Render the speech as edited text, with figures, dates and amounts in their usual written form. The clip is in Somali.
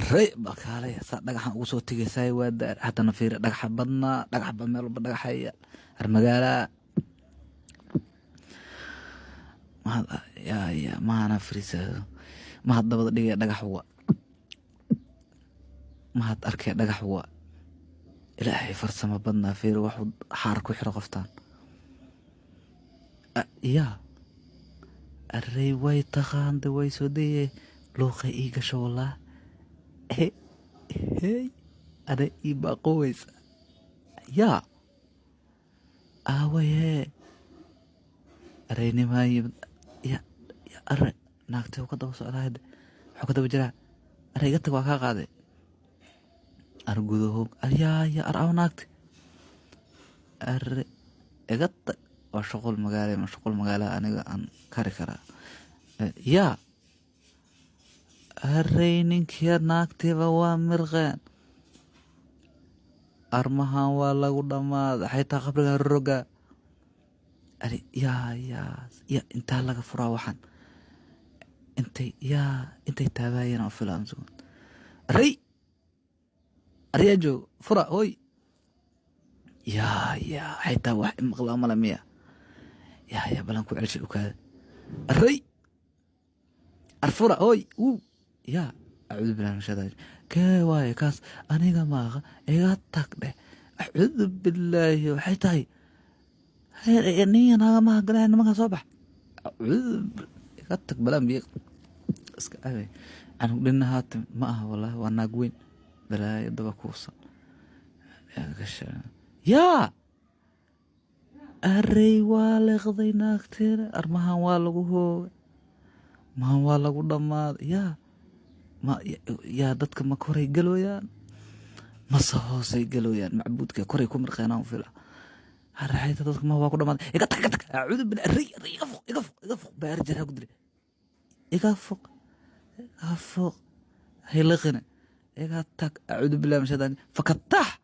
Arey, balkaalay, saa dhagaxan ugu soo tegaysaay. Waa daar haddana. Fiiri, dhagaxa badnaa, dhagaxba meel walba dhagaxaya. Ar magaalaa mahad yaa ya mahana fariisa mahad dabada dhigaya. Dhagax wa mahad arkaya, dhagax wa. Ilaahay farsamo badnaa. Fiiri, waxuu xaar ku xiro qoftaan. Yaa arey, way taqaanda, way soo daye, luuqay ii gasho. Wallah, hey hey, ana ii baaqoweysa. Yaa aawayee, areynimaa yimid. Ya ya, are, naagtay ka daba socdaa hadda, wuxuu ka daba jiraa. Are, iga tag, waa kaa qaaday. Ar gudaho, yaa ya, ar aw naagta. Are, iga tag, waa shuqul magaala, ma shuqul magaala aniga aan kari karaa? Yaa arey, ninkiya naagtiiba waa mirqeen. Armahan waa lagu dhammaaday, xaytaa qabrigan roga. Ari yaa yaa ya, intaa laga furaa waxaan intay yaa intay taabaayeen oo filaan sugan. Arey, aryaa joog, fura hoy. Yaa yaa, xaytaa wax imaqlaa male miya? Yaa yaa, balan ku celshay ukaada. Arey, ar fura hoy. Wuu yaa, acuudu billahi min shaytaan. Kee waaye kaas? Aniga maaqa, iga tag dheh. Acuudu billaahi, waxay tahay ninka naaga maha galaya. Nimankan soo bax. Acuudu, iga tag, balaan biyo iska cabay. Canug dhinna haatan ma aha, wallahi waa naag weyn. Balaayo daba kuusan. Yaa arey, waa leeqday naagteena. Armahan waa lagu hoogay, mahan waa lagu dhammaaday. Yaa ma yaa, dadka ma koray galooyaan mase hoosay galooyaan? Macbuudka koray ku mirqeenaan fila. Haraxayta dadka ma waa ku dhamaaday. Iga tag, iga tag. Acuudu billah. Arey, arey, iga foq, iga foq, iga foq. Baari jaraa ku dilay. Iga foq, iga foq, hayliqina, iga tag. Acuudu billahi min shaytaan. Fakatax.